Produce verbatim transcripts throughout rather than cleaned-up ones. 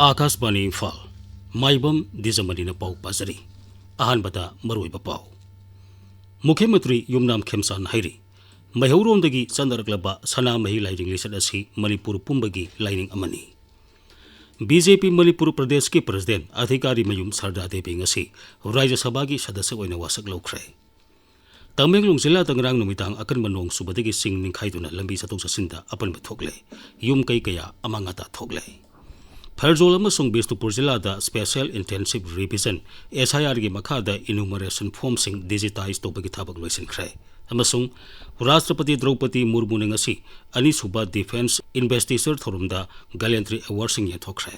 ꯑꯥꯀꯥꯁꯕꯥꯅꯤ ꯏꯝꯐꯥꯜ, ꯃꯥꯏꯕꯝ ꯗꯤꯖꯃꯅꯤꯅ ꯄꯥꯎ ꯄꯥꯖꯔꯤ꯫ ꯑꯍꯥꯟꯕꯗ ꯃꯔꯨꯑꯣꯏꯕ ꯄꯥꯎ꯫ ꯃꯨꯈ꯭ꯌ ꯃꯟꯇ꯭ꯔꯤ ꯌꯨꯝꯅꯥꯝ ꯈꯦꯝꯆꯥꯟ ꯍꯥꯏꯔꯤ, ꯃꯩꯍꯧꯔꯣꯝꯗꯒꯤ ꯆꯠꯅꯔꯛꯂꯕ ꯁꯅꯥꯃꯍꯤ ꯂꯥꯏꯅꯤꯡ ꯂꯤꯆꯠ ꯑꯁꯤ ꯃꯅꯤꯄꯨꯔ ꯄꯨꯝꯕꯒꯤ ꯂꯥꯏꯅꯤꯡ ꯑꯃꯅꯤ꯫ ꯕꯤ ꯖꯦ ꯄꯤ ꯃꯅꯤꯄꯨꯔ ꯄ꯭ꯔꯗꯦꯁꯀꯤ ꯄ꯭ꯔꯁꯤꯗꯦꯟ ꯑꯙꯤꯀꯥꯔꯤ ꯃꯌꯨꯝ ꯁꯔꯗꯥ ꯗꯦꯕꯤ ꯉꯁꯤ ꯔꯥꯖ꯭ꯌ ꯁꯚꯥꯒꯤ ꯁꯗꯁ꯭ꯌ ꯑꯣꯏꯅ ꯋꯥꯁꯛ ꯂꯧꯈ꯭ꯔꯦ꯫ ꯇꯃꯦꯡꯂꯣꯡ ꯖꯤꯂꯥꯗ ꯉꯔꯥꯡ ꯅꯨꯃꯤꯗꯥꯡ ꯑꯀꯟꯕ ꯅꯣꯡ ꯆꯨꯕꯗꯒꯤ ꯆꯤꯡ ꯅꯤꯡꯈꯥꯏꯗꯨꯅ ꯂꯝꯕꯤ ꯆꯠꯊꯣꯛ ꯆꯠꯁꯤꯟꯗ ꯑꯄꯟꯕ ꯊꯣꯛꯂꯦ꯫ ꯌꯨꯝ ꯀꯩ ꯀꯌꯥ ꯑꯃꯥꯡ ꯑꯇꯥ ꯊꯣꯛꯂꯦ꯫ ꯐꯦꯔꯖꯣꯜ ꯑꯃꯁꯨꯡ ꯕꯤꯁꯅꯨꯄꯨꯔ ꯖꯤꯂꯥꯗ Special Intensive Revision, S I R ꯒꯤ ꯃꯈꯥꯗ enumeration formꯁꯤꯡ digitize ꯇꯧꯕꯒꯤ ꯊꯕꯛ ꯂꯣꯏꯁꯤꯟꯈ꯭ꯔꯦ꯫ ꯑꯃꯁꯨꯡ ꯔꯥꯁꯇ꯭ꯔꯄꯇꯤ ꯗ꯭ꯔꯧꯄꯗꯤ ꯃꯨꯔꯃꯨꯅ ꯉꯁꯤ ꯑꯅꯤꯁꯨꯕ Defence Investiture ꯊꯧꯔꯝꯗ Gallantry Awardꯁꯤꯡ ꯌꯦꯟꯊꯣꯛꯈ꯭ꯔꯦ꯫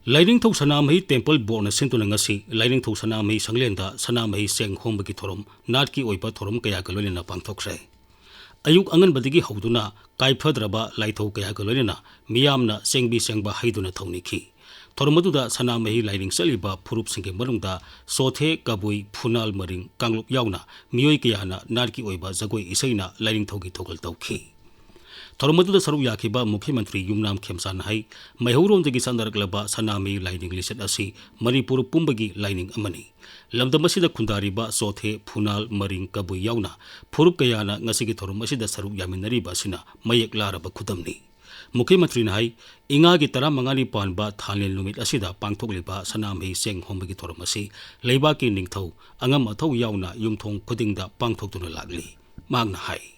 ꯂꯥꯏꯅꯤꯡꯊꯧ ꯁꯅꯥꯃꯍꯤ Temple Boardꯅ ꯁꯤꯟꯗꯨꯅ ꯉꯁꯤ ꯂꯥꯏꯅꯤꯡꯊꯧ ꯁꯅꯥꯃꯍꯤ ꯁꯪꯂꯦꯟꯗ ꯁꯅꯥꯃꯍꯤ ꯆꯦꯡ ꯍꯣꯡꯕꯒꯤ ꯊꯧꯔꯝ ꯅꯥꯠꯀꯤ ꯑꯣꯏꯕ ꯊꯧꯔꯝ ꯀꯌꯥꯒ ꯂꯣꯏꯅꯅ ꯄꯥꯡꯊꯣꯛꯈ꯭ꯔꯦ꯫ ꯑꯌꯨꯛ ꯑꯉꯟꯕꯗꯒꯤ ꯍꯧꯗꯨꯅ ꯀꯥꯏꯐꯗ꯭ꯔꯕ ꯂꯥꯏꯊꯧ ꯀꯌꯥꯒ ꯂꯣꯏꯅꯅ ꯃꯤꯌꯥꯝꯅ ꯆꯦꯡꯕꯤ ꯆꯦꯡꯕ ꯍꯩꯗꯨꯅ ꯊꯧꯅꯤꯈꯤ꯫ ꯊꯧꯔꯝ ꯑꯗꯨꯗ ꯁꯅꯥꯃꯍꯤ ꯂꯥꯏꯅꯤꯡ ꯆꯠꯂꯤꯕ ꯐꯨꯔꯨꯞꯁꯤꯡꯒꯤ ꯃꯅꯨꯡꯗ ꯆꯣꯊꯦ, ꯀꯕꯨꯏ, ꯐꯨꯅꯥꯜ, ꯃꯔꯤꯡ ꯀꯥꯡꯂꯨꯞ ꯌꯥꯎꯅ ꯃꯤꯑꯣꯏ ꯀꯌꯥꯅ ꯅꯥꯠꯀꯤ ꯑꯣꯏꯕ ꯖꯒꯣꯏ ꯏꯁꯩꯅ ꯂꯥꯏꯅꯤꯡꯊꯧꯒꯤ ꯊꯧꯒꯜ ꯇꯧꯈꯤ꯫ ꯊꯧꯔꯝ ꯑꯗꯨꯗ ꯁꯔꯨꯛ ꯌꯥꯈꯤꯕ ꯃꯨꯈ꯭ꯌ ꯃꯟꯇ꯭ꯔꯤ ꯌꯨꯝꯅꯥꯝ ꯈꯦꯝꯆꯥꯟꯅ ꯍꯥꯏ, ꯃꯩꯍꯧꯔꯣꯝꯗꯒꯤ ꯆꯠꯅꯔꯛꯂꯕ ꯁꯅꯥꯃꯍꯤ ꯂꯥꯏꯅꯤꯡ ꯂꯤꯆꯠ ꯑꯁꯤ ꯃꯅꯤꯄꯨꯔ ꯄꯨꯝꯕꯒꯤ ꯂꯥꯏꯅꯤꯡ ꯑꯃꯅꯤ꯫ ꯂꯝꯗꯝ ꯑꯁꯤꯗ ꯈꯨꯟꯗꯥꯔꯤꯕ ꯆꯣꯊꯦ, ꯐꯨꯅꯥꯜ, ꯃꯔꯤꯡ, ꯀꯕꯨꯏ ꯌꯥꯎꯅ ꯐꯨꯔꯨꯞ ꯀꯌꯥꯅ ꯉꯁꯤꯒꯤ ꯊꯧꯔꯝ ꯑꯁꯤꯗ ꯁꯔꯨꯛ ꯌꯥꯃꯤꯟꯅꯔꯤꯕ ꯑꯁꯤꯅ ꯃꯌꯦꯛ ꯂꯥꯔꯕ ꯈꯨꯗꯝꯅꯤ꯫ ꯃꯨꯈ꯭ꯌ ꯃꯟꯇ꯭ꯔꯤꯅ ꯍꯥꯏ, ꯏꯉꯥꯒꯤ ꯇꯔꯥꯃꯉꯥꯅꯤ ꯄꯥꯟꯕ ꯊꯥꯡꯂꯦꯟ ꯅꯨꯃꯤꯠ ꯑꯁꯤꯗ ꯄꯥꯡꯊꯣꯛꯂꯤꯕ ꯁꯅꯥꯃꯍꯤ ꯆꯦꯡ ꯍꯣꯡꯕꯒꯤ ꯊꯧꯔꯝ ꯑꯁꯤ ꯂꯩꯕꯥꯛꯀꯤ ꯅꯤꯡꯊꯧ, ꯑꯉꯝ ꯑꯊꯧ ꯌꯥꯎꯅ ꯌꯨꯝꯊꯣꯡ ꯈꯨꯗꯤꯡꯗ ꯄꯥꯡꯊꯣꯛꯇꯨꯅ ꯂꯥꯛꯂꯤ꯫ ꯃꯍꯥꯛꯅ ꯍꯥꯏ,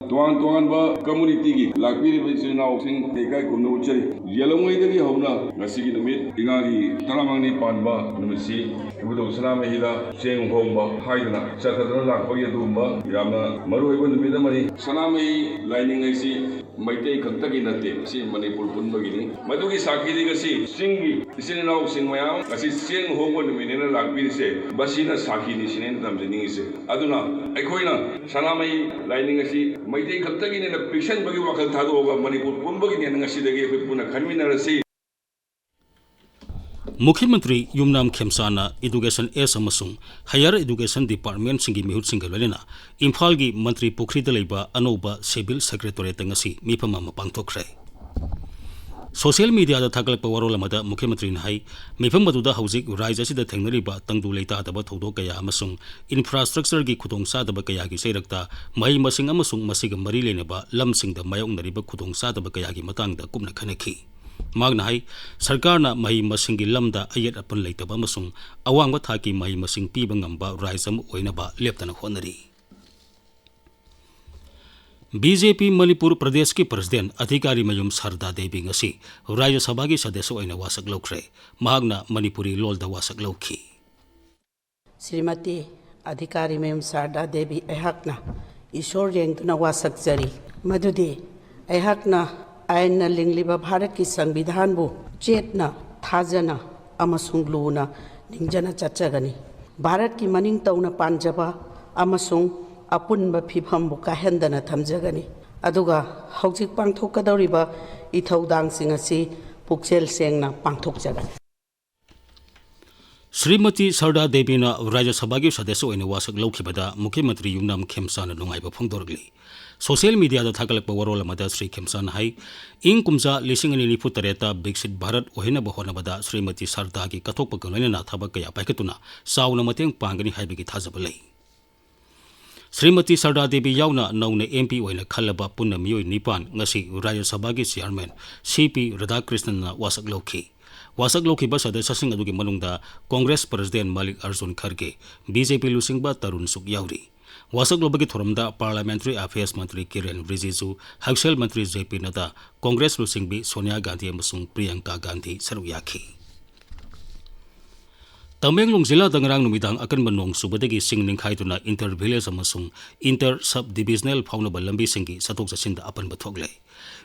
ꯇꯣꯉꯥꯟ ꯇꯣꯉꯥꯟꯕ communityꯒꯤ ꯂꯥꯛꯄꯤꯔꯤꯕ ꯏꯆꯤꯜ ꯏꯅꯥꯎꯁꯤꯡ ꯏꯀꯥꯏ ꯈꯨꯝꯅꯕ ꯎꯠꯆꯔꯤ꯫ ꯌꯦꯜꯍꯧꯉꯩꯗꯒꯤ ꯍꯧꯅ ꯉꯁꯤꯒꯤ ꯅꯨꯃꯤꯠ, ꯏꯉꯥꯒꯤ ꯇꯔꯥꯃꯉꯥꯅꯤ ꯄꯥꯟꯕ ꯅꯨꯃꯤꯠꯁꯤ ꯏꯕꯨꯙꯧ ꯁꯅꯥꯃꯍꯤꯗ ꯆꯦꯡ ꯍꯣꯡꯕ ꯍꯥꯏꯗꯨꯅ ꯆꯠꯊꯗꯨꯅ ꯂꯥꯛꯄꯒꯤ ꯑꯗꯨꯒꯨꯝꯕ ꯌꯥꯝꯅ ꯃꯔꯨꯑꯣꯏꯕ ꯅꯨꯃꯤꯠ ꯑꯃꯅꯤ꯫ ꯁꯅꯥꯃꯍꯤ ꯂꯥꯏꯅꯤꯡ ꯍꯥꯏꯁꯤ ꯃꯩꯇꯩ ꯈꯛꯇꯒꯤ ꯅꯠꯇꯦ, ꯁꯤ ꯃꯅꯤꯄꯨꯔ ꯄꯨꯝꯕꯒꯤꯅꯤ꯫ ꯃꯗꯨꯒꯤ ꯁꯥꯈꯤꯗꯤ ꯉꯁꯤ ꯆꯤꯡꯒꯤ ꯏꯆꯤꯜ ꯏꯅꯥꯎꯁꯤꯡ ꯃꯌꯥꯝ ꯉꯁꯤ ꯆꯦꯡ ꯍꯣꯡꯕ ꯅꯨꯃꯤꯠꯅꯦꯅ ꯂꯥꯛꯄꯤꯔꯤꯁꯦ, ꯃꯁꯤꯅ ꯁꯥꯈꯤꯅꯤ ꯁꯤꯅꯦ ꯑꯩꯅ ꯊꯝꯖꯅꯤꯡꯉꯤꯁꯦ꯫ ꯑꯗꯨꯅ ꯑꯩꯈꯣꯏꯅ ꯁꯅꯥꯃꯍꯤ ꯂꯥꯏꯅꯤꯡ ꯑꯁꯤ ꯃꯩꯇꯩ ꯈꯛꯇꯒꯤꯅꯦꯅ ꯄꯤꯛꯁꯟꯕꯒꯤ ꯋꯥꯈꯜ ꯊꯥꯗꯣꯛꯑꯒ ꯃꯅꯤꯄꯨꯔ ꯄꯨꯝꯕꯒꯤꯅꯦꯅ ꯉꯁꯤꯗꯒꯤ ꯑꯩꯈꯣꯏ ꯄꯨꯟꯅ ꯈꯟꯃꯤꯟꯅꯔꯁꯤ꯫ ꯃꯨꯈ꯭ꯌ ꯃꯟꯇ꯭ꯔꯤ ꯌꯨꯝꯅꯥꯝ ꯈꯦꯝꯆꯥꯟꯅ Education S ꯑꯃꯁꯨꯡ Higher Education Departmentꯁꯤꯡꯒꯤ ꯃꯤꯍꯨꯠꯁꯤꯡꯒ ꯂꯣꯏꯅꯅ ꯏꯝꯐꯥꯜꯒꯤ ꯃꯟꯇ꯭ꯔꯤ ꯄꯨꯈ꯭ꯔꯤꯗ ꯂꯩꯕ ꯑꯅꯧꯕ Civil Secretariatꯇ ꯉꯁꯤ ꯃꯤꯐꯝ ꯑꯃ ꯄꯥꯡꯊꯣꯛꯈ꯭ꯔꯦ꯫ Social mediaꯗ ꯊꯥꯒꯠꯂꯛꯄ ꯋꯥꯔꯣꯜ ꯑꯃꯗ ꯃꯨꯈ꯭ꯌ ꯃꯟꯇ꯭ꯔꯤꯅ ꯍꯥꯏ, ꯃꯤꯐꯝ ꯑꯗꯨꯗ ꯍꯧꯖꯤꯛ ꯔꯥꯖ꯭ꯌ ꯑꯁꯤꯗ ꯊꯦꯡꯅꯔꯤꯕ ꯇꯪꯗꯨ ꯂꯩꯇꯥꯗꯕ ꯊꯧꯗꯣꯛ ꯀꯌꯥ ꯑꯃꯁꯨꯡ infrastructureꯒꯤ ꯈꯨꯗꯣꯡꯆꯥꯗꯕ ꯀꯌꯥꯒꯤ ꯆꯩꯔꯛꯇ ꯃꯍꯩ ꯃꯁꯤꯡ ꯑꯃꯁꯨꯡ ꯃꯁꯤꯒ ꯃꯔꯤ ꯂꯩꯅꯕ ꯂꯝꯁꯤꯡꯗ ꯃꯥꯌꯣꯛꯅꯔꯤꯕ ꯈꯨꯗꯣꯡꯆꯥꯗꯕ ꯀꯌꯥꯒꯤ ꯃꯇꯥꯡꯗ ꯀꯨꯞꯅ ꯈꯟꯅꯈꯤ꯫ ꯃꯍꯥꯛꯅ ꯍꯥꯏ, ꯁꯔꯀꯥꯔꯅ ꯃꯍꯩ ꯃꯁꯤꯡꯒꯤ ꯂꯝꯗ ꯑꯌꯦꯠ ꯑꯄꯟ ꯂꯩꯇꯕ ꯑꯃꯁꯨꯡ ꯑꯋꯥꯡꯕ ꯊꯥꯛꯀꯤ ꯃꯍꯩ ꯃꯁꯤꯡ ꯄꯤꯕ ꯉꯝꯕ ꯔꯥꯖ꯭ꯌ ꯑꯃ ꯑꯣꯏꯅꯕ ꯂꯦꯞꯇꯅ ꯍꯣꯠꯅꯔꯤ꯫ BJP ꯃꯅꯤꯄꯨꯔ ꯄ꯭ꯔꯗꯦꯁꯀꯤ president ꯑꯙꯤꯀꯥꯔꯤꯃꯌꯨꯝ ꯁꯔꯗꯥ ꯗꯦꯕꯤ ꯉꯁꯤ ꯔꯥꯖ꯭ꯌ ꯁꯚꯥꯒꯤ ꯁꯗꯁ꯭ꯌ ꯑꯣꯏꯅ ꯋꯥꯁꯛ ꯂꯧꯈ꯭ꯔꯦ꯫ ꯃꯍꯥꯛꯅ ꯃꯅꯤꯄꯨꯔꯤ ꯂꯣꯜꯗ ꯋꯥꯁꯛ ꯂꯧꯈꯤ꯫ ꯁ꯭ꯔꯤꯃꯇꯤ ꯑꯙꯤꯀꯥꯔꯤꯃꯌꯨꯝ ꯁꯥꯔꯗꯥ ꯗꯦꯕꯤ, ꯑꯩꯍꯥꯛꯅ ꯏꯁꯣꯔ ꯌꯦꯡꯗꯨꯅ ꯋꯥꯁꯛꯆꯔꯤ, ꯃꯗꯨꯗꯤ ꯑꯩꯍꯥꯛꯅ ꯑꯥꯏꯟꯅ ꯂꯤꯡꯂꯤꯕ ꯚꯥꯔꯠꯀꯤ ꯁꯪꯕꯤꯙꯥꯟꯕꯨ ꯆꯦꯠꯅ, ꯊꯥꯖꯅ ꯑꯃꯁꯨꯡ ꯂꯨꯅ ꯅꯤꯡꯖꯅ ꯆꯠꯆꯒꯅꯤ꯫ ꯚꯥꯔꯠꯀꯤ ꯃꯅꯤꯡ ꯇꯧꯅ ꯄꯥꯟꯖꯕ ꯑꯃꯁꯨꯡ ꯑꯄꯨꯟꯕ ꯐꯤꯕꯝꯕꯨ ꯀꯥꯏꯍꯟꯗꯅ ꯊꯝꯖꯒꯅꯤ꯫ ꯑꯗꯨꯒ ꯍꯧꯖꯤꯛ ꯄꯥꯡꯊꯣꯛꯀꯗꯧꯔꯤꯕ ꯏꯊꯧꯗꯥꯡꯁꯤꯡ ꯑꯁꯤ ꯄꯨꯛꯆꯦꯜ ꯁꯦꯡꯅ ꯄꯥꯡꯊꯣꯛꯆꯒꯅꯤ꯫ ꯁ꯭ꯔꯤꯃꯇꯤ ꯁꯔꯗꯥ ꯗꯦꯕꯤꯅ ꯔꯥꯖ꯭ꯌ ꯁꯚꯥꯒꯤ ꯁꯗꯁ꯭ꯌ ꯑꯣꯏꯅ ꯋꯥꯁꯛ ꯂꯧꯈꯤꯕꯗ ꯃꯨꯈ꯭ꯌ ꯃꯟꯇ꯭ꯔꯤ ꯌꯨꯝꯅꯥꯝ ꯈꯦꯝꯆꯥꯟꯅ ꯅꯨꯡꯉꯥꯏꯕ ꯐꯣꯡꯗꯣꯔꯛꯂꯤ꯫ Social mediaꯗ ꯊꯥꯒꯠꯂꯛꯄ ꯋꯥꯔꯣꯜ ꯑꯃꯗ ꯁ꯭ꯔꯤ ꯈꯦꯝꯆꯥꯟꯅ ꯍꯥꯏ, ꯏꯪ ꯀꯨꯝꯖꯥ ꯂꯤꯁꯤꯡ ꯑꯅꯤ ꯅꯤꯐꯨ ꯇꯔꯦꯠꯇ ꯕꯤꯛꯁꯤꯠ ꯚꯥꯔꯠ ꯑꯣꯏꯍꯟꯅꯕ ꯍꯣꯠꯅꯕꯗ ꯁ꯭ꯔꯤꯃꯇꯤ ꯁꯔꯗꯥꯒꯤ ꯀꯠꯊꯣꯛꯄꯒ ꯂꯣꯏꯅꯅ ꯊꯕꯛ ꯀꯌꯥ ꯄꯥꯏꯈꯠꯇꯨꯅ ꯆꯥꯎꯅ ꯃꯇꯦꯡ ꯄꯥꯡꯒꯅꯤ ꯍꯥꯏꯕꯒꯤ ꯊꯥꯖꯕ ꯂꯩ꯫ ꯁ꯭ꯔꯤꯃꯇꯤ ꯁꯔꯗꯥ ꯗꯦꯕꯤ ꯌꯥꯎꯅ ꯅꯧꯅ MP ꯑꯣꯏꯅ ꯈꯜꯂꯕ ꯄꯨꯟꯅ ꯃꯤꯑꯣꯏ ꯅꯤꯄꯥꯟ ꯉꯁꯤ ꯔꯥꯖ꯭ꯌ ꯁꯚꯥꯒꯤ chairman C P ꯔꯥꯙꯥꯀ꯭ꯔꯤꯁꯅꯟꯅ ꯋꯥꯁꯛ ꯂꯧꯈꯤ꯫ ꯋꯥꯁꯛ ꯂꯧꯈꯤꯕ ꯁꯗꯁ꯭ꯌꯁꯤꯡ ꯑꯗꯨꯒꯤ ꯃꯅꯨꯡꯗ Congress president ꯃꯥꯂꯤꯛ ꯑꯔꯖꯨꯟ ꯈꯔꯒꯦ, BJP ꯂꯨꯆꯤꯡꯕ ꯇꯔꯨꯟ ꯆꯨꯛ ꯌꯥꯎꯔꯤ꯫ ꯋꯥꯁꯛ ꯂꯧꯕꯒꯤ ꯊꯧꯔꯝꯗ Parliamentary Affairs ꯃꯟꯇ꯭ꯔꯤ ꯀꯤꯔꯦꯟ ꯔꯤꯖꯤꯖꯨ, ꯍꯛꯁꯦꯜ ꯃꯟꯇ꯭ꯔꯤ ꯖꯦ ꯄꯤ ꯅꯗꯥ, Congress ꯂꯨꯆꯤꯡꯕꯤ ꯁꯣꯅꯤꯌꯥ ꯒꯥꯟꯙꯤ ꯑꯃꯁꯨꯡ ꯄ꯭ꯔꯤꯌꯪꯀꯥ ꯒꯥꯟꯙꯤ ꯁꯔꯨꯛ ꯌꯥꯈꯤ꯫ ꯇꯃꯦꯡꯂꯣꯡ ꯖꯤꯂꯥꯗ ꯉꯔꯥꯡ ꯅꯨꯃꯤꯗꯥꯡ ꯑꯀꯟꯕ ꯅꯣꯡ ꯆꯨꯕꯗꯒꯤ ꯆꯤꯡ ꯅꯤꯡꯈꯥꯏꯗꯨꯅ inter village ꯑꯃꯁꯨꯡ inter sub divisional ꯐꯥꯎꯅꯕ ꯂꯝꯕꯤꯁꯤꯡꯒꯤ ꯆꯠꯊꯣꯛ ꯆꯠꯁꯤꯟꯗ ꯑꯄꯟꯕ ꯊꯣꯛꯂꯦ꯫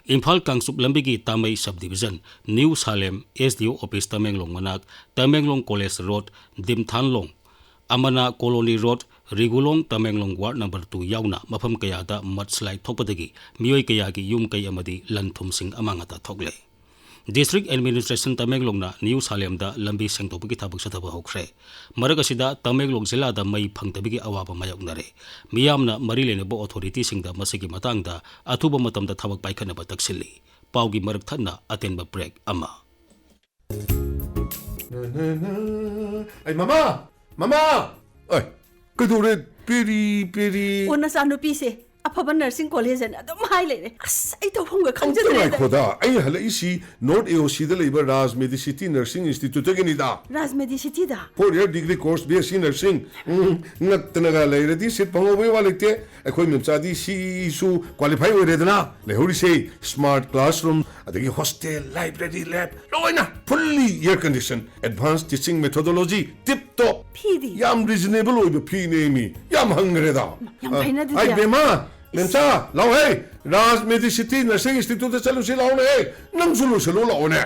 ꯏꯝꯐꯥꯜ ꯀꯥꯡꯆꯨꯞ ꯂꯝꯕꯤꯒꯤ ꯇꯥꯃꯩ sub division, New Salem, S D O office Tamenglong ꯃꯅꯥꯛ, ꯇꯃꯦꯡꯂꯣꯡ College Road, ꯗꯤꯝꯊꯥꯟꯂꯣꯡ, ꯑꯃꯅꯥ Colony Road, ꯔꯤꯒꯨꯂꯣꯡ Tamenglong ward number two ꯌꯥꯎꯅ ꯃꯐꯝ ꯀꯌꯥꯗ mudslide ꯊꯣꯛꯄꯗꯒꯤ ꯃꯤꯑꯣꯏ ꯀꯌꯥꯒꯤ ꯌꯨꯝ ꯀꯩ ꯑꯃꯗꯤ ꯂꯟ ꯊꯨꯝꯁꯤꯡ ꯑꯃꯥꯡ ꯑꯇꯥ ꯊꯣꯛꯂꯦ꯫ District Administration ꯇꯃꯦꯡꯂꯣꯡꯅ ꯅ꯭ꯌꯨ ꯁꯥꯂꯦꯝꯗ ꯂꯝꯕꯤ ꯁꯦꯡꯗꯣꯛꯄꯒꯤ ꯊꯕꯛ ꯆꯠꯊꯕ ꯍꯧꯈ꯭ꯔꯦ꯫ ꯃꯔꯛ ꯑꯁꯤꯗ ꯇꯃꯦꯡꯂꯣꯡ ꯖꯤꯂꯥꯗ ꯃꯩ ꯐꯪꯗꯕꯒꯤ ꯑꯋꯥꯕ ꯃꯥꯌꯣꯛꯅꯔꯦ꯫ ꯃꯤꯌꯥꯝꯅ ꯃꯔꯤ ꯂꯩꯅꯕ ꯑꯣꯊꯣꯔꯤꯇꯤꯁꯤꯡꯗ ꯃꯁꯤꯒꯤ ꯃꯇꯥꯡꯗ ꯑꯊꯨꯕ ꯃꯇꯝꯗ ꯊꯕꯛ ꯄꯥꯏꯈꯠꯅꯕ ꯇꯛꯁꯤꯜꯂꯤ꯫ ꯄꯥꯎꯒꯤ ꯃꯔꯛ ꯊꯠꯅ ꯑꯇꯦꯟꯕ ꯕ꯭ꯔꯦꯛ ꯑꯃ꯫ ꯑꯩ ꯃꯃꯥ! ꯃꯃꯥ! ꯑꯩ, ꯀꯩꯗꯧꯔꯦ? ꯄꯦꯔꯤ, ꯄꯦꯔꯤ꯫ ꯑꯣ, ꯅꯆꯥꯅꯨꯄꯤꯁꯦ ꯑꯐꯕ ꯅꯔꯁꯤꯡ ꯀꯣꯂꯦꯖ ꯑꯅ ꯑꯗꯨꯝ ꯍꯥꯏ ꯂꯩꯔꯦ꯫ ꯑꯁ, ꯑꯩ ꯇꯧꯐꯝꯒ ꯑꯝꯇ ꯈꯪꯖꯗ꯭ꯔꯦꯗ꯫ ꯉꯥꯏꯈꯣꯗ, ꯑꯩꯅ ꯍꯜꯂꯛꯏꯁꯤ ꯅꯣꯔꯠ ꯑꯦ ꯑꯣ ꯁꯤꯗ ꯂꯩꯕ ꯔꯥꯖ ꯃꯦꯗꯤꯁꯤꯇꯤ ꯅꯔꯁꯤꯡ ꯏꯟꯁꯇꯤꯇ꯭ꯌꯨꯠꯇꯒꯤꯅꯤꯗ꯫ ꯔꯥꯖ ꯃꯦꯗꯤꯁꯤꯇꯤꯗ? Four year degree course B S C nursing꯫ ꯎꯝ, ꯉꯛꯇꯅꯒ ꯂꯩꯔꯗꯤ ꯁꯤꯠ ꯐꯪꯍꯧꯕꯒꯤ ꯋꯥ ꯂꯩꯇꯦ꯫ ꯑꯩꯈꯣꯏ ꯃꯦꯝꯆꯥꯗꯤ ꯁꯤꯁꯨ ꯀ꯭ꯋꯥꯂꯤꯐꯥꯏ ꯑꯣꯏꯔꯦꯗꯅ꯫ ꯂꯩꯍꯧꯔꯤꯁꯦ ꯁ꯭ꯃꯥꯔꯠ ꯀ꯭ꯂꯥꯁꯔꯨꯝ, ꯑꯗꯒꯤ ꯍꯣꯁꯇꯦꯜ, ꯂꯥꯏꯕ꯭ꯔꯦꯔꯤ, ꯂꯦꯕ, ꯂꯣꯏꯅ fully air condition, advance teaching methodology, tip top. ꯐꯤꯗꯤ? ꯌꯥꯝ ꯔꯤꯖꯅꯦꯕꯜ ꯑꯣꯏꯕ ꯐꯤꯅꯦ ꯃꯤ꯫ ꯌꯥꯝ ꯍꯪꯈ꯭ꯔꯦꯗ꯫ ꯌꯥꯝ ꯐꯩꯅ ꯑꯗꯨꯗꯤ꯫ ꯑꯥꯏ ꯕꯦꯝꯃ, ꯃꯦꯝꯆꯥ, ꯂꯥꯎꯍꯦ꯫ ꯔꯥꯖ ꯃꯦꯗꯤꯁꯤꯇꯤ ꯅꯔꯁꯤꯡ ꯏꯟꯁꯇꯤꯇ꯭ꯌꯨꯠꯇ ꯆꯠꯂꯨꯁꯤ ꯂꯥꯎꯅꯦꯍꯦ꯫ ꯅꯪꯁꯨ ꯂꯣꯏꯁꯤꯜꯂꯨ ꯂꯥꯛꯑꯣꯅꯦ꯫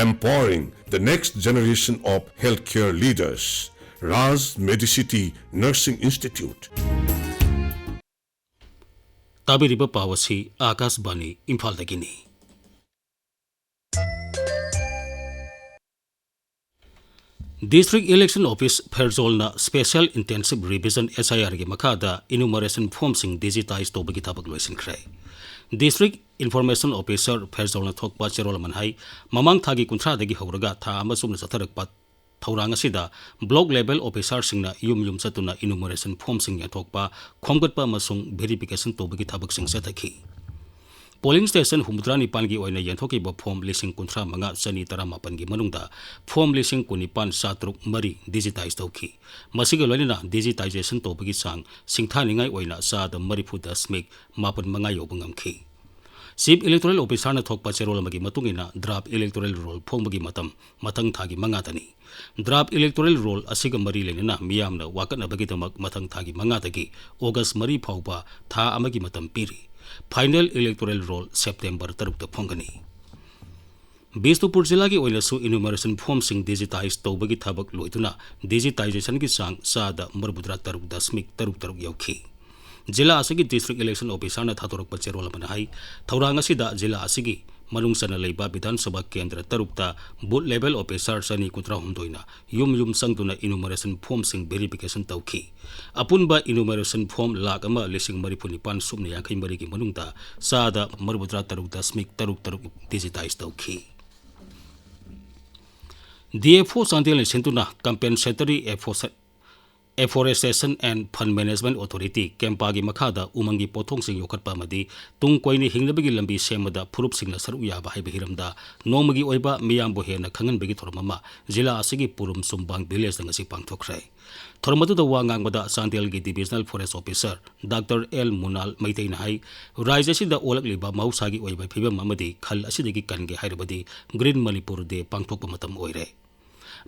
Empowering the next generation of healthcare leaders. Raj Medicity Nursing Institute. ꯇꯥꯕꯤꯔꯤꯕ ꯄꯥꯎ ꯑꯁꯤ ꯑꯥꯀꯥꯁꯕꯥꯅꯤ ꯏꯝꯐꯥꯜꯗꯒꯤꯅꯤ꯫ District Election Office ꯐꯦꯔꯖꯣꯜꯅ Special Intensive Revision S I R ꯒꯤ ꯃꯈꯥꯗ enumeration formꯁꯤꯡ digitize ꯇꯧꯕꯒꯤ ꯊꯕꯛ ꯂꯣꯏꯁꯤꯟꯈ꯭ꯔꯦ꯫ District Information Officer ꯐꯦꯔꯖꯣꯜꯅ ꯊꯣꯛꯄ ꯆꯦꯔꯣꯜ ꯑꯃꯅ ꯍꯥꯏ, ꯃꯃꯥꯡ ꯊꯥꯒꯤ ꯀꯨꯟꯊ꯭ꯔꯥꯗꯒꯤ ꯍꯧꯔꯒ ꯊꯥ ꯑꯃ ꯆꯨꯞꯅ ꯆꯠꯊꯔꯛꯄ ꯊꯧꯔꯥꯡ ꯑꯁꯤꯗ block level officerꯁꯤꯡꯅ ꯌꯨꯝ ꯌꯨꯝ ꯆꯠꯇꯨꯅ enumeration formꯁꯤꯡ ꯌꯦꯟꯊꯣꯛꯄ, ꯈꯣꯝꯒꯠꯄ ꯑꯃꯁꯨꯡ verification ꯇꯧꯕꯒꯤ ꯊꯕꯛꯁꯤꯡ ꯆꯠꯊꯈꯤ꯫ Polling station ꯍꯨꯝꯐꯨꯇꯔꯥ ꯅꯤꯄꯥꯟꯒꯤ ꯑꯣꯏꯅ ꯌꯦꯟꯊꯣꯛꯈꯤꯕ form ꯂꯤꯁꯤꯡ ꯀꯨꯟꯊ꯭ꯔꯥ ꯃꯉꯥ ꯆꯅꯤ ꯇꯔꯥꯃꯥꯄꯟꯒꯤ ꯃꯅꯨꯡꯗ form ꯂꯤꯁꯤꯡ ꯀꯨꯟꯅꯤꯄꯥꯟ ꯆꯥꯇ꯭ꯔꯨꯛ ꯃꯔꯤ digitize ꯇꯧꯈꯤ꯫ ꯃꯁꯤꯒ ꯂꯣꯏꯅꯅ digitization ꯇꯧꯕꯒꯤ ꯆꯥꯡ ꯁꯤꯡꯊꯥꯅꯤꯡꯉꯥꯏ ꯑꯣꯏꯅ ꯆꯥꯗ ꯃꯔꯤꯐꯨ ꯗꯁꯃꯤꯛ ꯃꯥꯄꯟ ꯃꯉꯥ ꯌꯧꯕ ꯉꯝꯈꯤ꯫ Chief Electoral Officerꯅ ꯊꯣꯛꯄ ꯆꯦꯔꯣꯜ ꯑꯃꯒꯤ ꯃꯇꯨꯡ ꯏꯟꯅ, draft electoral roll ꯐꯣꯡꯕꯒꯤ ꯃꯇꯝ ꯃꯊꯪ ꯊꯥꯒꯤ ꯃꯉꯥꯗꯅꯤ꯫ Draft electoral roll ꯑꯁꯤꯒ ꯃꯔꯤ ꯂꯩꯅꯅ ꯃꯤꯌꯥꯝꯅ ꯋꯥꯀꯠꯅꯕꯒꯤꯗꯃꯛ ꯃꯊꯪ ꯊꯥꯒꯤ ꯃꯉꯥꯗꯒꯤ August ꯃꯔꯤ ꯐꯥꯎꯕ ꯊꯥ ꯑꯃꯒꯤ ꯃꯇꯝ ꯄꯤꯔꯤ꯫ Final electoral roll September ꯇꯔꯨꯛꯇ ꯐꯣꯡꯒꯅꯤ꯫ ꯕꯤꯁꯅꯨꯄꯨꯔ ꯖꯤꯂꯥꯒꯤ ꯑꯣꯏꯅꯁꯨ enumeration formꯁꯤꯡ digitize ꯇꯧꯕꯒꯤ ꯊꯕꯛ ꯂꯣꯏꯗꯨꯅ digitizationꯒꯤ ꯆꯥꯡ ꯆꯥꯗ ꯃꯔꯤꯐꯨꯇꯔꯥ ꯇꯔꯨꯛ ꯗꯁꯃꯤꯛ ꯇꯔꯨꯛ ꯇꯔꯨꯛ ꯌꯧꯈꯤ꯫ ꯖꯤꯂꯥ ꯑꯁꯤꯒꯤ District Election Officerꯅ ꯊꯥꯗꯣꯔꯛꯄ ꯆꯦꯔꯣꯜ ꯑꯃꯅ ꯍꯥꯏ, ꯊꯧꯔꯥꯡ ꯑꯁꯤꯗ ꯖꯤꯂꯥ ꯑꯁꯤꯒꯤ ꯃꯅꯨꯡ ꯆꯟꯅ ꯂꯩꯕ ꯕꯤꯙꯥꯟ ꯁꯚꯥ ꯀꯦꯟꯗ꯭ꯔ ꯇꯔꯨꯛꯇ ꯕꯨꯊ ꯂꯦꯚꯦꯜ ꯑꯣꯐꯤꯁꯥꯔ ꯆꯅꯤ ꯀꯨꯟꯊ꯭ꯔꯥꯍꯨꯝꯗꯣꯏꯅ ꯌꯨꯝ ꯌꯨꯝ ꯆꯪꯗꯨꯅ ꯏꯅꯨꯃꯔꯦꯁꯟ ꯐꯣꯝꯁꯤꯡ ꯚꯦꯔꯤꯐꯤꯀꯦꯁꯟ ꯇꯧꯈꯤ꯫ ꯑꯄꯨꯟꯕ ꯏꯅꯨꯃꯔꯦꯁꯟ ꯐꯣꯝ ꯂꯥꯈ ꯑꯃ ꯂꯤꯁꯤꯡ ꯃꯔꯤꯐꯨ ꯅꯤꯄꯥꯟ ꯁꯨꯞꯅ ꯌꯥꯡꯈꯩ ꯃꯔꯤꯒꯤ ꯃꯅꯨꯡꯗ ꯆꯥꯗ ꯃꯔꯤꯐꯨꯇꯔꯥ ꯇꯔꯨꯛ ꯗꯁꯃꯤꯛ ꯇꯔꯨꯛ ꯇꯔꯨꯛ ꯗꯤꯖꯤꯇꯥꯏꯖ ꯇꯧꯈꯤ꯫ ꯗꯤ ꯑꯦꯐ ꯑꯣ ꯆꯥꯟꯗꯦꯜꯅ ꯁꯤꯟꯗꯨꯅ Compensatory Afforestation and Fund Management Authority, ꯀꯦꯝꯄꯥꯒꯤ ꯃꯈꯥꯗ ꯎꯃꯪꯒꯤ ꯄꯣꯠꯊꯣꯛꯁꯤꯡ ꯌꯣꯛꯈꯠꯄ ꯑꯃꯗꯤ ꯇꯨꯡ ꯀꯣꯏꯅ ꯍꯤꯡꯅꯕꯒꯤ ꯂꯝꯕꯤ ꯁꯦꯝꯕꯗ ꯐꯨꯔꯨꯞꯁꯤꯡꯅ ꯁꯔꯨꯛ ꯌꯥꯕ ꯍꯥꯏꯕ ꯍꯤꯔꯝꯗ ꯅꯣꯡꯃꯒꯤ ꯑꯣꯏꯕ ꯃꯤꯌꯥꯝꯕꯨ ꯍꯦꯟꯅ ꯈꯪꯍꯟꯕꯒꯤ ꯊꯧꯔꯝ ꯑꯃ ꯖꯤꯂꯥ ꯑꯁꯤꯒꯤ ꯄꯨꯔꯨꯝ ꯆꯨꯝꯕꯥꯡ ꯚꯤꯂꯦꯖꯇ ꯉꯁꯤ ꯄꯥꯡꯊꯣꯛꯈ꯭ꯔꯦ꯫ ꯊꯧꯔꯝ ꯑꯗꯨꯗ ꯋꯥ ꯉꯥꯡꯕꯗ ꯆꯥꯟꯗꯦꯜꯒꯤ divisional forest officer doctor L ꯃꯨꯅꯥꯜ ꯃꯩꯇꯩꯅ ꯍꯥꯏ, ꯔꯥꯖ꯭ꯌ ꯑꯁꯤꯗ ꯑꯣꯜꯂꯛꯂꯤꯕ ꯃꯍꯧꯁꯥꯒꯤ ꯑꯣꯏꯕ ꯐꯤꯕꯝ ꯑꯃꯗꯤ ꯈꯜ ꯑꯁꯤꯗꯒꯤ ꯀꯟꯒꯦ ꯍꯥꯏꯔꯕꯗꯤ ꯒ꯭ꯔꯤꯟ ꯃꯅꯤꯄꯨꯔ ꯗꯦ ꯄꯥꯡꯊꯣꯛꯄ ꯃꯇꯝ ꯑꯣꯏꯔꯦ꯫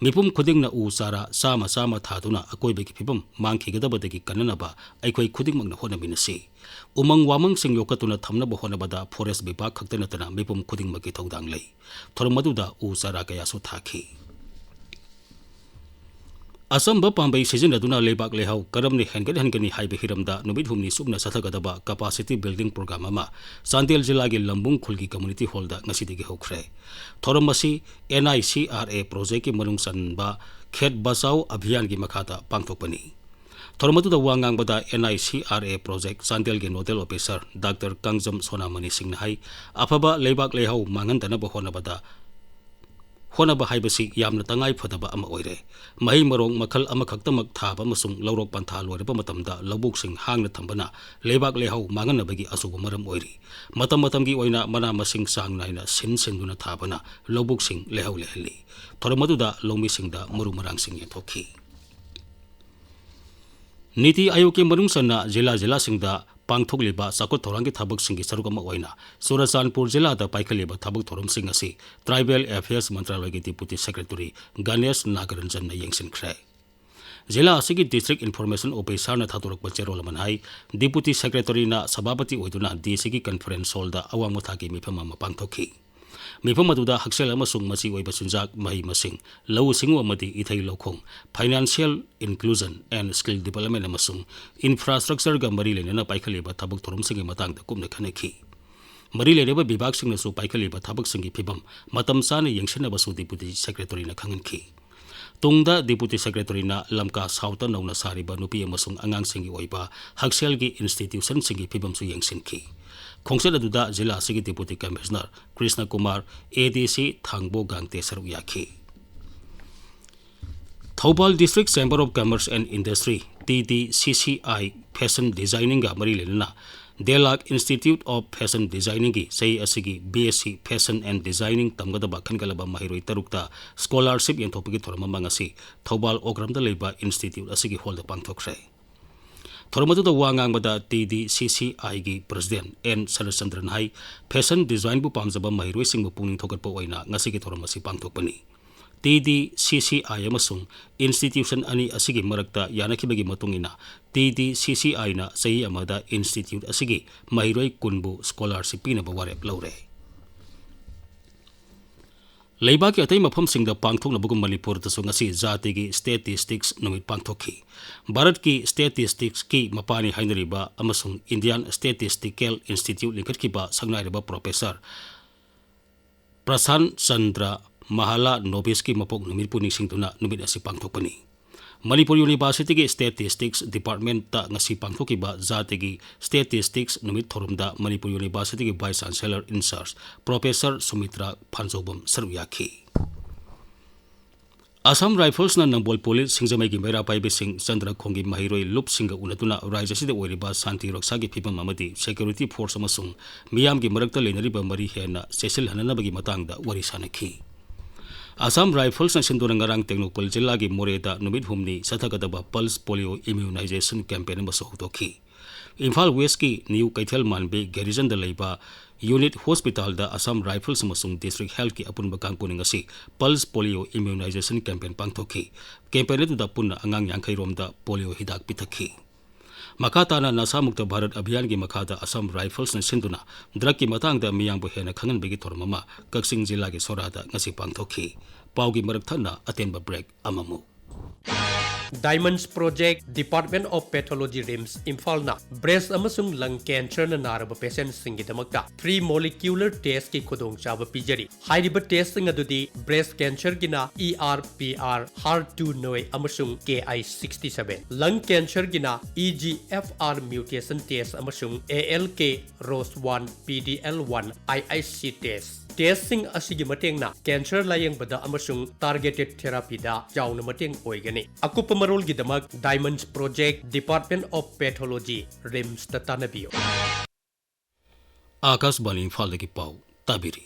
ꯃꯤꯄꯨꯝ ꯈꯨꯗꯤꯡꯅ ꯎ ꯆꯥꯔꯥ ꯆꯥꯝꯃ ꯆꯥꯝꯃ ꯊꯥꯗꯨꯅ ꯑꯀꯣꯏꯕꯒꯤ ꯐꯤꯕꯝ ꯃꯥꯡꯈꯤꯒꯗꯕꯗꯒꯤ ꯀꯟꯅꯅꯕ ꯑꯩꯈꯣꯏ ꯈꯨꯗꯤꯡꯃꯛꯅ ꯍꯣꯠꯅꯃꯤꯟꯅꯁꯤ꯫ ꯎꯃꯪ ꯋꯥꯃꯪꯁꯤꯡ ꯌꯣꯛꯈꯠꯇꯨꯅ ꯊꯝꯅꯕ ꯍꯣꯠꯅꯕꯗ ꯐꯣꯔꯦꯁ ꯕꯤꯚꯥꯒ ꯈꯛꯇ ꯅꯠꯇꯅ ꯃꯤꯄꯨꯝ ꯈꯨꯗꯤꯡꯃꯛꯀꯤ ꯊꯧꯗꯥꯡ ꯂꯩ꯫ ꯊꯧꯔꯝ ꯑꯗꯨꯗ ꯎ ꯆꯥꯔꯥ ꯀꯌꯥꯁꯨ ꯊꯥꯈꯤ꯫ ꯑꯆꯝꯕ ꯄꯥꯝꯕꯩ ꯁꯤꯖꯤꯟꯅꯗꯨꯅ ꯂꯩꯕꯥꯛ ꯂꯩꯍꯥꯎ ꯀꯔꯝꯅ ꯍꯦꯟꯒꯠꯍꯟꯒꯅꯤ ꯍꯥꯏꯕ ꯍꯤꯔꯝꯗ ꯅꯨꯃꯤꯠ ꯍꯨꯝꯅꯤ ꯆꯨꯞꯅ ꯆꯠꯊꯒꯗꯕ capacity building program ꯑꯃ ꯆꯥꯟꯗꯦꯜ ꯖꯤꯂꯥꯒꯤ ꯂꯝꯕꯨꯡ ꯈꯨꯜꯒꯤ community hall ꯗ ꯉꯁꯤꯗꯒꯤ ꯍꯧꯈ꯭ꯔꯦ꯫ ꯊꯧꯔꯝ ꯑꯁꯤ N I C R A project ꯀꯤ ꯃꯅꯨꯡ ꯆꯟꯕ ꯈꯦꯠ ꯕꯆꯥꯎ ꯑꯚꯤꯌꯥꯟꯒꯤ ꯃꯈꯥꯗ ꯄꯥꯡꯊꯣꯛꯄꯅꯤ꯫ ꯊꯧꯔꯝ ꯑꯗꯨꯗ ꯋꯥ ꯉꯥꯡꯕꯗ N I C R A project ꯆꯥꯟꯗꯦꯜꯒꯤ nodal officer ꯗꯥꯛꯇꯔ ꯀꯥꯡꯖꯝ ꯁꯣꯅꯥꯃꯅꯤ ꯁꯤꯡꯅ ꯍꯥꯏ, ꯑꯐꯕ ꯂꯩꯕꯥꯛ ꯂꯩꯍꯥꯎ ꯃꯥꯡꯍꯟꯗꯅꯕ ꯍꯣꯠꯅꯕꯗ ꯍꯣꯠꯅꯕ ꯍꯥꯏꯕꯁꯤ ꯌꯥꯝꯅ ꯇꯉꯥꯏ ꯐꯗꯕ ꯑꯃ ꯑꯣꯏꯔꯦ꯫ ꯃꯍꯩ ꯃꯔꯣꯡ ꯃꯈꯜ ꯑꯃꯈꯛꯇꯃꯛ ꯊꯥꯕ ꯑꯃꯁꯨꯡ ꯂꯧꯔꯣꯛ ꯄꯟꯊꯥ ꯂꯣꯏꯔꯕ ꯃꯇꯝꯗ ꯂꯧꯕꯨꯛꯁꯤꯡ ꯍꯥꯡꯅ ꯊꯝꯕꯅ ꯂꯩꯕꯥꯛ ꯂꯩꯍꯥꯎ ꯃꯥꯡꯍꯟꯅꯕꯒꯤ ꯑꯆꯧꯕ ꯃꯔꯝ ꯑꯣꯏꯔꯤ꯫ ꯃꯇꯝ ꯃꯇꯝꯒꯤ ꯑꯣꯏꯅ ꯃꯅꯥ ꯃꯁꯤꯡ ꯆꯥꯡ ꯅꯥꯏꯅ ꯁꯤꯟ ꯁꯤꯟꯗꯨꯅ ꯊꯥꯕꯅ ꯂꯧꯕꯨꯛꯁꯤꯡ ꯂꯩꯍꯥꯎ ꯂꯩꯍꯜꯂꯤ꯫ ꯊꯧꯔꯝ ꯑꯗꯨꯗ ꯂꯧꯃꯤꯁꯤꯡꯗ ꯃꯔꯨ ꯃꯔꯥꯡꯁꯤꯡ ꯌꯦꯟꯊꯣꯛꯈꯤ꯫ ꯅꯤꯇꯤ ꯑꯥꯌꯣꯒꯀꯤ ꯃꯅꯨꯡ ꯆꯟꯅ ꯖꯤꯂꯥ ꯖꯤꯂꯥꯁꯤꯡꯗ ꯄꯥꯡꯊꯣꯛꯂꯤꯕ ꯆꯥꯎꯈꯠ ꯊꯧꯔꯥꯡꯒꯤ ꯊꯕꯛꯁꯤꯡꯒꯤ ꯁꯔꯨꯛ ꯑꯃ ꯑꯣꯏꯅ ꯆꯨꯔꯆꯥꯟꯄꯨꯔ ꯖꯤꯂꯥꯗ ꯄꯥꯏꯈꯠꯂꯤꯕ ꯊꯕꯛ ꯊꯧꯔꯝꯁꯤꯡ ꯑꯁꯤ Tribal Affairs ꯃꯟꯇ꯭ꯔꯥꯂꯣꯏꯒꯤ Deputy Secretary Ganesh ꯅꯥꯒꯔꯟꯖꯟꯅ ꯌꯦꯡꯁꯤꯟꯈ꯭ꯔꯦ꯫ ꯖꯤꯂꯥ ꯑꯁꯤꯒꯤ District Information Officer ꯅ ꯊꯥꯗꯣꯔꯛꯄ ꯆꯦꯔꯣꯜ ꯑꯃꯅ ꯍꯥꯏ, Deputy Secretary ꯅ ꯁꯚꯥꯄꯇꯤ ꯑꯣꯏꯗꯨꯅ D C ꯒꯤ conference hall ꯗ ꯑꯋꯥꯡꯕ ꯊꯥꯛꯀꯤ ꯃꯤꯐꯝ ꯑꯃ ꯄꯥꯡꯊꯣꯛꯈꯤ꯫ ꯃꯤꯐꯝ ꯑꯗꯨꯗ ꯍꯛꯁꯦꯜ ꯑꯃꯁꯨꯡ ꯃꯆꯤ ꯑꯣꯏꯕ ꯆꯤꯟꯖꯥꯛ, ꯃꯍꯩ ꯃꯁꯤꯡ, ꯂꯧꯎ ꯁꯤꯡꯎ ꯑꯃꯗꯤ ꯏꯊꯩ ꯂꯧꯈꯣꯡ, Financial Inclusion and Skill Development ꯑꯃꯁꯨꯡ Infrastructure ꯒ ꯃꯔꯤ ꯂꯩꯅꯅ ꯄꯥꯏꯈꯠꯂꯤꯕ ꯊꯕꯛ ꯊꯧꯔꯝꯁꯤꯡꯒꯤ ꯃꯇꯥꯡꯗ ꯀꯨꯞꯅ ꯈꯟꯅꯈꯤ꯫ ꯃꯔꯤ ꯂꯩꯅꯕ ꯕꯤꯚꯥꯒꯁꯤꯡꯅꯁꯨ ꯄꯥꯏꯈꯠꯂꯤꯕ ꯊꯕꯛꯁꯤꯡꯒꯤ ꯐꯤꯕꯝ ꯃꯇꯝ ꯆꯥꯅ ꯌꯦꯡꯁꯤꯟꯅꯕꯁꯨ Deputy Secretaryꯅ ꯈꯪꯍꯟꯈꯤ꯫ ꯇꯨꯡꯗ Deputy Secretaryꯅ ꯂꯝꯀꯥ Southꯇ ꯅꯧꯅ ꯁꯥꯔꯤꯕ ꯅꯨꯄꯤ ꯑꯃꯁꯨꯡ ꯑꯉꯥꯡꯁꯤꯡꯒꯤ ꯑꯣꯏꯕ ꯍꯛꯁꯦꯜꯒꯤ institutionꯁꯤꯡꯒꯤ ꯐꯤꯕꯝꯁꯨ ꯌꯦꯡꯁꯤꯟꯈꯤ꯫ ꯈꯣꯡꯆꯠ ꯑꯗꯨꯗ ꯖꯤꯂꯥ ꯑꯁꯤꯒꯤ Deputy Commissioner Krishna Kumar, ADC ꯊꯥꯡꯕꯣ ꯒꯥꯡꯇꯦ ꯁꯔꯨꯛ ꯌꯥꯈꯤ꯫ Thoubal District Chamber of Commerce and Industry, TDCCI, Fashion Designingꯒ ꯃꯔꯤ ꯂꯩꯅꯅ Delak Institute of Fashion Designingꯒꯤ ꯆꯍꯤ ꯑꯁꯤꯒꯤ BSc Fashion and Designing ꯇꯝꯒꯗꯕ ꯈꯟꯒꯠꯂꯕ ꯃꯍꯩꯔꯣꯏ ꯇꯔꯨꯛꯇ scholarship ꯌꯦꯟꯊꯣꯛꯄꯒꯤ ꯊꯧꯔꯝ ꯑꯃ ꯉꯁꯤ ꯊꯧꯕꯥꯜ ꯑꯣꯀ꯭ꯔꯝꯗ ꯂꯩꯕ institute ꯑꯁꯤꯒꯤ hallꯗ ꯄꯥꯡꯊꯣꯛꯈ꯭ꯔꯦ꯫ ꯊꯧꯔꯝ ꯑꯗꯨꯗ ꯋꯥ ꯉꯥꯡꯕꯗ TDCCIꯒꯤ President N ꯁꯔꯠꯆꯟꯗ꯭ꯔꯅ ꯍꯥꯏ, fashion designꯕꯨ ꯄꯥꯝꯖꯕ ꯃꯍꯩꯔꯣꯏꯁꯤꯡꯕꯨ ꯄꯨꯛꯅꯤꯡ ꯊꯧꯒꯠꯄ ꯑꯣꯏꯅ ꯉꯁꯤꯒꯤ ꯊꯧꯔꯝ ꯑꯁꯤ ꯄꯥꯡꯊꯣꯛꯄꯅꯤ꯫ TDCCI ꯑꯃꯁꯨꯡ institution ꯑꯅꯤ ꯑꯁꯤꯒꯤ ꯃꯔꯛꯇ ꯌꯥꯅꯈꯤꯕꯒꯤ ꯃꯇꯨꯡ ꯏꯟꯅ TDCCIꯅ ꯆꯍꯤ ꯑꯃꯗ institute ꯑꯁꯤꯒꯤ ꯃꯍꯩꯔꯣꯏ ꯀꯨꯟꯕꯨ scholarship ꯄꯤꯅꯕ ꯋꯥꯔꯦꯞ ꯂꯧꯔꯦ꯫ ꯂꯩꯕꯥꯛꯀꯤ ꯑꯇꯩ ꯃꯐꯝꯁꯤꯡꯗ ꯄꯥꯡꯊꯣꯛꯅꯕꯒꯨꯝ ꯃꯅꯤꯄꯨꯔꯗꯁꯨ ꯉꯁꯤ ꯖꯥꯇꯤꯒꯤ Statistics ꯅꯨꯃꯤꯠ ꯄꯥꯡꯊꯣꯛꯈꯤ꯫ ꯚꯥꯔꯠꯀꯤ Statisticsꯀꯤ ꯃꯄꯥꯅꯤ ꯍꯥꯏꯅꯔꯤꯕ ꯑꯃꯁꯨꯡ Indian Statistical Institute ꯂꯤꯡꯈꯠꯈꯤꯕ ꯁꯛꯅꯥꯏꯔꯕ Professor ꯄ꯭ꯔꯁꯥꯟ ꯆꯟꯗ꯭ꯔ ꯃꯍꯥꯂꯥꯅꯣꯕꯤꯁꯀꯤ ꯃꯄꯣꯛ ꯅꯨꯃꯤꯠꯄꯨ ꯅꯤꯡꯁꯤꯡꯗꯨꯅ ꯅꯨꯃꯤꯠ ꯑꯁꯤ ꯄꯥꯡꯊꯣꯛꯄꯅꯤ꯫ ꯃꯅꯤꯄꯨꯔ Universityꯒꯤ Statistics Departmentꯇ ꯉꯁꯤ ꯄꯥꯡꯊꯣꯛꯈꯤꯕ ꯖꯥꯇꯤꯒꯤ Statistics ꯅꯨꯃꯤꯠ ꯊꯧꯔꯝꯗ Manipur Universityꯒꯤ Vice Chancellor in charge Professor ꯁꯨꯃꯤꯇ꯭ꯔꯥ ꯐꯥꯟꯖꯧꯕꯝ ꯁꯔꯨꯛ ꯌꯥꯈꯤ꯫ Assam Riflesꯅ ꯅꯝꯕꯣꯜ ꯄꯨꯂꯤꯁ ꯁꯤꯡꯖꯃꯩꯒꯤ ꯃꯩꯔꯥ ꯄꯥꯏꯕꯤꯁꯤꯡ ꯆꯟꯗ꯭ꯔꯈꯣꯡꯒꯤ ꯃꯍꯩꯔꯣꯏ ꯂꯨꯞꯁꯤꯡꯒ ꯎꯅꯗꯨꯅ ꯔꯥꯖ꯭ꯌ ꯑꯁꯤꯗ ꯑꯣꯏꯔꯤꯕ ꯁꯥꯟꯇꯤ ꯔꯛꯁꯥꯒꯤ ꯐꯤꯕꯝ ꯑꯃꯗꯤ security force ꯑꯃꯁꯨꯡ ꯃꯤꯌꯥꯝꯒꯤ ꯃꯔꯛꯇ ꯂꯩꯅꯔꯤꯕ ꯃꯔꯤ ꯍꯦꯟꯅ ꯆꯦꯠꯁꯤꯜꯍꯟꯅꯅꯕꯒꯤ ꯃꯇꯥꯡꯗ ꯋꯥꯔꯤ ꯁꯥꯅꯈꯤ꯫ Assam Riflesꯅ ꯁꯤꯟꯗꯨꯅ ꯉꯔꯥꯡ ꯇꯦꯡꯅꯧꯄꯜ ꯖꯤꯂꯥꯒꯤ ꯃꯣꯔꯦꯗ ꯅꯨꯃꯤꯠ ꯍꯨꯝꯅꯤ ꯆꯠꯊꯒꯗꯕ Pulse Polio Immunization Campaign ꯑꯃꯁꯨ ꯍꯧꯗꯣꯛꯈꯤ꯫ ꯏꯝꯐꯥꯜ Westꯀꯤ New ꯀꯩꯊꯦꯜ ꯃꯥꯟꯕꯤ Garrisonꯗ ꯂꯩꯕ Unit Hospitalꯗ Assam Rifles ꯑꯃꯁꯨꯡ District Healthꯀꯤ ꯑꯄꯨꯟꯕ ꯀꯥꯡꯕꯨꯅ ꯉꯁꯤ Pulse Polio Immunization Campaign ꯄꯥꯡꯊꯣꯛꯈꯤ꯫ Campaign ꯑꯗꯨꯗ ꯄꯨꯟꯅ ꯑꯉꯥꯡ ꯌꯥꯡꯈꯩ ꯔꯣꯝꯗ polio ꯍꯤꯗꯥꯛ ꯄꯤꯊꯛꯈꯤ꯫ ꯃꯈꯥ ꯇꯥꯅ ꯅꯁꯥꯃꯨꯛꯇ ꯚꯥꯔꯠ ꯑꯚꯤꯌꯥꯟꯒꯤ ꯃꯈꯥꯗ Assam Riflesꯅ ꯁꯤꯟꯗꯨꯅ drugꯀꯤ ꯃꯇꯥꯡꯗ ꯃꯤꯌꯥꯝꯕꯨ ꯍꯦꯟꯅ ꯈꯪꯍꯟꯕꯒꯤ ꯊꯧꯔꯝ ꯑꯃ ꯀꯛꯆꯤꯡ ꯖꯤꯂꯥꯒꯤ ꯁꯣꯔꯥꯗ ꯉꯁꯤ ꯄꯥꯡꯊꯣꯛꯈꯤ꯫ ꯄꯥꯎꯒꯤ ꯃꯔꯛ ꯊꯠꯅ ꯑꯇꯦꯟꯕ break ꯑꯃꯃꯨꯛ꯫ Diamonds Project, Department of Pathology, RIMS, ꯏꯝꯐꯥꯜꯅ breast ꯑꯃꯁꯨꯡ lung cancerꯅ ꯅꯥꯔꯕ patientꯁꯤꯡꯒꯤꯗꯃꯛꯇ three molecular testꯀꯤ ꯈꯨꯗꯣꯡꯆꯥꯕ ꯄꯤꯖꯔꯤ꯫ ꯍꯥꯏꯔꯤꯕ testꯁꯤꯡ ꯑꯗꯨꯗꯤ breast cancerꯒꯤꯅ E R P R, HER two neu ꯑꯃꯁꯨꯡ K I sixty seven, lung cancerꯒꯤꯅ E G F R mutation test ꯑꯃꯁꯨꯡ A L K ROS one, P D L one, I I C test꯫ Testꯁꯤꯡ ꯑꯁꯤꯒꯤ ꯃꯇꯦꯡꯅ cancer ꯂꯥꯌꯦꯡꯕꯗ ꯑꯃꯁꯨꯡ targeted therapyꯗ ꯆꯥꯎꯅ ꯃꯇꯦꯡ ꯑꯣꯏꯒꯅꯤ꯫ ꯑꯀꯨꯞꯄ ꯃꯔꯣꯜꯒꯤꯗꯃꯛ Diamonds Project, Department of Pathology, RIMSꯇ ꯇꯥꯟꯅꯕꯤꯌꯨ꯫ ꯑꯥꯀꯥꯁꯕꯥꯅꯤ ꯏꯝꯐꯥꯜꯗꯒꯤ ꯄꯥꯎ ꯇꯥꯕꯤꯔꯤ꯫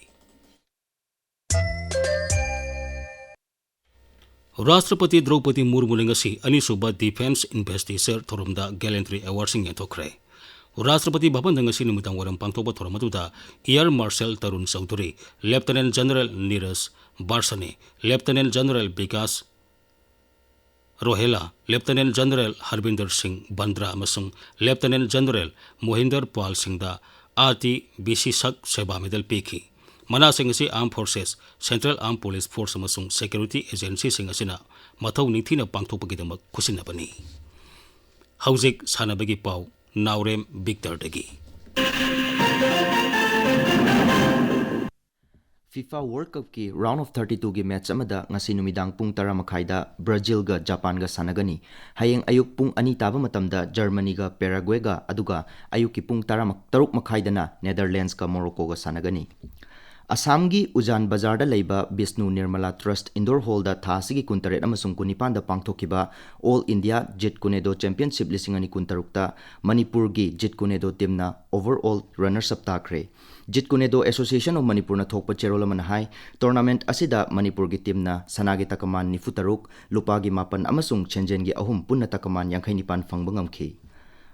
ꯔꯥꯁꯇ꯭ꯔꯄꯇꯤ ꯗ꯭ꯔꯧꯄꯗꯤ ꯃꯨꯔꯃꯨꯅ ꯉꯁꯤ ꯑꯅꯤꯁꯨꯕ Defence Investiture ꯊꯧꯔꯝꯗ Gallantry Awardꯁꯤꯡ ꯌꯦꯟꯊꯣꯛꯈ꯭ꯔꯦ꯫ ꯔꯥꯁꯇ꯭ꯔꯄꯇꯤ ꯚꯕꯟꯗ ꯉꯁꯤ ꯅꯨꯃꯤꯗꯥꯡ ꯋꯥꯏꯔꯝ ꯄꯥꯡꯊꯣꯛꯄ ꯊꯧꯔꯝ ꯑꯗꯨꯗ Air Marshal Tarun Chaudhuri, Lieutenant General Neeraj ꯕꯥꯔꯁꯅꯦ, Lieutenant General Vikas ꯔꯣꯍꯦꯂꯥ, Lieutenant General ꯍꯔꯕꯤꯟꯗꯔ ꯁꯤꯡ ꯕꯟꯗ꯭ꯔꯥ ꯑꯃꯁꯨꯡ Lieutenant General ꯃꯣꯍꯤꯟꯗꯔ ꯄꯥꯜ ꯁꯤꯡꯗ ꯑꯥꯔ ꯇꯤ ꯕꯤ ꯁꯤ ꯁꯛ ꯁꯦꯕꯥ ꯃꯦꯗꯜ ꯄꯤꯈꯤ꯫ ꯃꯅꯥꯁꯤꯡ ꯑꯁꯤ Armed Forces, Central Armed Police Force ꯑꯃꯁꯨꯡ security agencyꯁꯤꯡ ꯑꯁꯤꯅ ꯃꯊꯧ ꯅꯤꯡꯊꯤꯅ ꯄꯥꯡꯊꯣꯛꯄꯒꯤꯗꯃꯛ ꯈꯨꯠꯁꯤꯟꯅꯕꯅꯤ꯫ ꯍꯧꯖꯤꯛ ꯁꯥꯟꯅꯕꯒꯤ ꯄꯥꯎ, ꯅꯥꯎꯔꯦꯝ ꯕꯤꯛꯇꯔꯗꯒꯤ꯫ FIFA World Cupꯀꯤ round of thirty twoꯒꯤ match ꯑꯃꯗ ꯉꯁꯤ ꯅꯨꯃꯤꯗꯥꯡ ꯄꯨꯡ ꯇꯔꯥ ꯃꯈꯥꯏꯗ ꯕ꯭ꯔꯥꯖꯤꯜꯒ ꯖꯄꯥꯟꯒ ꯁꯥꯟꯅꯒꯅꯤ꯫ ꯍꯌꯦꯡ ꯑꯌꯨꯛ ꯄꯨꯡ ꯑꯅꯤ ꯇꯥꯕ ꯃꯇꯝꯗ ꯖꯔꯃꯅꯤꯒ ꯄꯦꯔꯥꯒ꯭ꯋꯦꯒ, ꯑꯗꯨꯒ ꯑꯌꯨꯛꯀꯤ ꯄꯨꯡ ꯇꯔꯥ, ꯇꯔꯨꯛ ꯃꯈꯥꯏꯗꯅ ꯅꯦꯗꯔꯂꯦꯟꯁꯀ ꯃꯣꯔꯣꯀꯣꯒ ꯁꯥꯟꯅꯒꯅꯤ꯫ ꯑꯁꯥꯝꯒꯤ ꯎꯖꯥꯟ ꯕꯖꯥꯔꯗ ꯂꯩꯕ ꯕꯤꯁꯅꯨ ꯅꯤꯔꯃꯂꯥ Trust Indoor Hallꯗ ꯊꯥ ꯑꯁꯤꯒꯤ ꯀꯨꯟꯇꯔꯦꯠ ꯑꯃꯁꯨꯡ ꯀꯨꯟꯅꯤꯄꯥꯟꯗ ꯄꯥꯡꯊꯣꯛꯈꯤꯕ All India Jeet Kune Do Championship ꯂꯤꯁꯤꯡ ꯑꯅꯤ ꯀꯨꯟꯇꯔꯨꯛꯇ ꯃꯅꯤꯄꯨꯔꯒꯤ Jeet Kune Do teamꯅ overall runners up ꯇꯥꯈ꯭ꯔꯦ꯫ Jeet Kune Do Association of Manipurꯅ ꯊꯣꯛꯄ ꯆꯦꯔꯣꯜ ꯑꯃꯅ ꯍꯥꯏ, tournament ꯑꯁꯤꯗ ꯃꯅꯤꯄꯨꯔꯒꯤ teamꯅ ꯁꯅꯥꯒꯤ ꯇꯀꯃꯥꯟ ꯅꯤꯐꯨ ꯇꯔꯨꯛ, ꯂꯨꯄꯥꯒꯤ ꯃꯥꯄꯟ ꯑꯃꯁꯨꯡ ꯁꯦꯟꯖꯦꯟꯒꯤ ꯑꯍꯨꯝ, ꯄꯨꯟꯅ ꯇꯀꯃꯥꯟ ꯌꯥꯡꯈꯩ ꯅꯤꯄꯥꯟ ꯐꯪꯕ ꯉꯝꯈꯤ꯫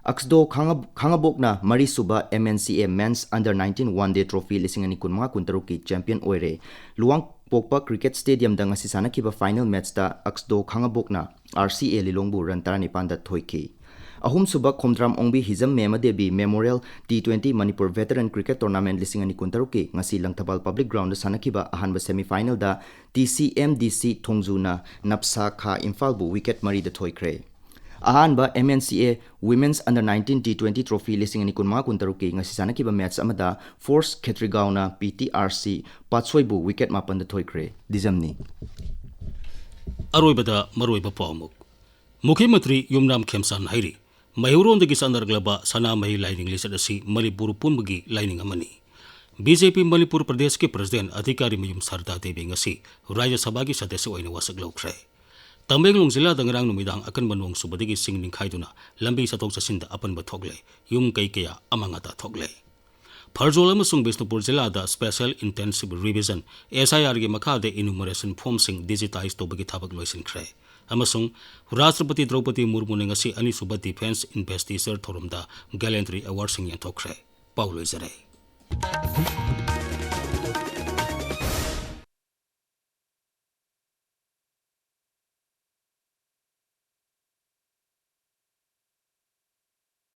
ꯑꯛꯁꯗꯣ ꯈꯥꯡꯉ-, ꯈꯥꯡꯉꯕꯣꯛꯅ ꯃꯔꯤꯁꯨꯕ M N C A Men's Under nineteen One Day Trophy ꯂꯤꯁꯤꯡ ꯑꯅꯤ ꯀꯨꯟꯃꯉꯥ ꯀꯨꯟꯇꯔꯨꯛꯀꯤ champion ꯑꯣꯏꯔꯦ꯫ ꯂꯨꯋꯥꯡꯄꯣꯛꯄ Cricket Stadiumꯗ ꯉꯁꯤ ꯁꯥꯟꯅꯈꯤꯕ final matchꯇ ꯑꯛꯁꯗꯣ ꯈꯥꯡꯉꯕꯣꯛꯅ R C A ꯂꯤꯂꯣꯡꯕꯨ run ꯇꯔꯥꯅꯤꯄꯥꯟꯗ ꯊꯣꯏꯈꯤ꯫ ꯑꯍꯨꯝꯁꯨꯕ ꯈꯣꯝꯗ꯭ꯔꯥꯝ ꯑꯣꯡꯕꯤ ꯍꯤꯖꯝ ꯃꯦꯃ Devi Memorial T twenty Manipur Veteran Cricket Tournament ꯂꯤꯁꯤꯡ ꯑꯅꯤ ꯀꯨꯟꯇꯔꯨꯛꯀꯤ ꯉꯁꯤ ꯂꯪꯊꯕꯥꯜ Public Groundꯗ ꯁꯥꯟꯅꯈꯤꯕ ꯑꯍꯥꯟꯕ semifinalꯗ T C M D C ꯊꯣꯡꯖꯨꯅ ꯅꯞꯁꯥ ꯈꯥ ꯏꯝꯐꯥꯜꯕꯨ wicket ꯃꯔꯤꯗ ꯊꯣꯏꯈ꯭ꯔꯦ꯫ ꯑꯍꯥꯟꯕ M N C A Women's Under nineteen T twenty Trophy ꯂꯤꯁꯤꯡ ꯑꯅꯤ ꯀꯨꯟꯃꯉꯥ ꯀꯨꯟꯇꯔꯨꯛꯀꯤ ꯉꯁꯤ ꯁꯥꯟꯅꯈꯤꯕ match ꯑꯃꯗ Force ꯈꯦꯇ꯭ꯔꯤꯒꯥꯎꯅ P T R C ꯄꯥꯠꯁꯣꯏꯕꯨ wicket ꯃꯥꯄꯟꯗ ꯊꯣꯏꯈ꯭ꯔꯦ꯫ ꯗꯤꯖꯝꯅꯤ꯫ ꯑꯔꯣꯏꯕꯗ ꯃꯔꯨꯑꯣꯏꯕ ꯄꯥꯎ ꯑꯃꯨꯛ꯫ ꯃꯨꯈ꯭ꯌ ꯃꯟꯇ꯭ꯔꯤ ꯌꯨꯝꯅꯥꯝ ꯈꯦꯝꯆꯥꯟ ꯍꯥꯏꯔꯤ, ꯃꯩꯍꯧꯔꯣꯟꯗꯒꯤ ꯆꯠꯅꯔꯛꯂꯕ ꯁꯅꯥꯃꯍꯤ ꯂꯥꯏꯅꯤꯡ ꯂꯤꯆꯠ ꯑꯁꯤ ꯃꯅꯤꯄꯨꯔ ꯄꯨꯝꯕꯒꯤ ꯂꯥꯏꯅꯤꯡ ꯑꯃꯅꯤ꯫ B J P ꯃꯅꯤꯄꯨꯔ ꯄ꯭ꯔꯗꯦꯁꯀꯤ president ꯑꯙꯤꯀꯥꯔꯤ ꯃꯌꯨꯝ ꯁꯥꯔꯗꯥ ꯗꯦꯕꯤ ꯉꯁꯤ ꯔꯥꯖ꯭ꯌ ꯁꯚꯥꯒꯤ ꯁꯗꯁ꯭ꯌ ꯑꯣꯏꯅ ꯋꯥꯁꯛ ꯂꯧꯈ꯭ꯔꯦ꯫ ꯇꯃꯦꯡꯂꯣꯡ ꯖꯤꯂꯥꯗ ꯉꯔꯥꯡ ꯅꯨꯃꯤꯗꯥꯡ ꯑꯀꯟꯕ ꯅꯣꯡ ꯆꯨꯕꯗꯒꯤ ꯆꯤꯡ ꯅꯤꯡꯈꯥꯏꯗꯨꯅ ꯂꯝꯕꯤ ꯆꯠꯊꯣꯛ ꯆꯠꯁꯤꯟꯗ ꯑꯄꯟꯕ ꯊꯣꯛꯂꯦ꯫ ꯌꯨꯝ ꯀꯩ ꯀꯌꯥ ꯑꯃꯥꯡ ꯑꯇꯥ ꯊꯣꯛꯂꯦ꯫ ꯐꯔꯖꯣꯜ ꯑꯃꯁꯨꯡ ꯕꯤꯁꯅꯨꯄꯨꯔ ꯖꯤꯂꯥꯗ Special Intensive Revision, S I R ꯒꯤ ꯃꯈꯥꯗ enumeration formꯁꯤꯡ digitize ꯇꯧꯕꯒꯤ ꯊꯕꯛ ꯂꯣꯏꯁꯤꯟꯈ꯭ꯔꯦ꯫ ꯑꯃꯁꯨꯡ ꯔꯥꯁꯇ꯭ꯔꯄꯇꯤ ꯗ꯭ꯔꯧꯄꯗꯤ ꯃꯨꯔꯃꯨꯅ ꯉꯁꯤ ꯑꯅꯤꯁꯨꯕ Defence Investiture ꯊꯧꯔꯝꯗ Gallantry Awardꯁꯤꯡ ꯌꯦꯟꯊꯣꯛꯈ꯭ꯔꯦ꯫ ꯄꯥꯎ ꯂꯣꯏꯖꯔꯦ꯫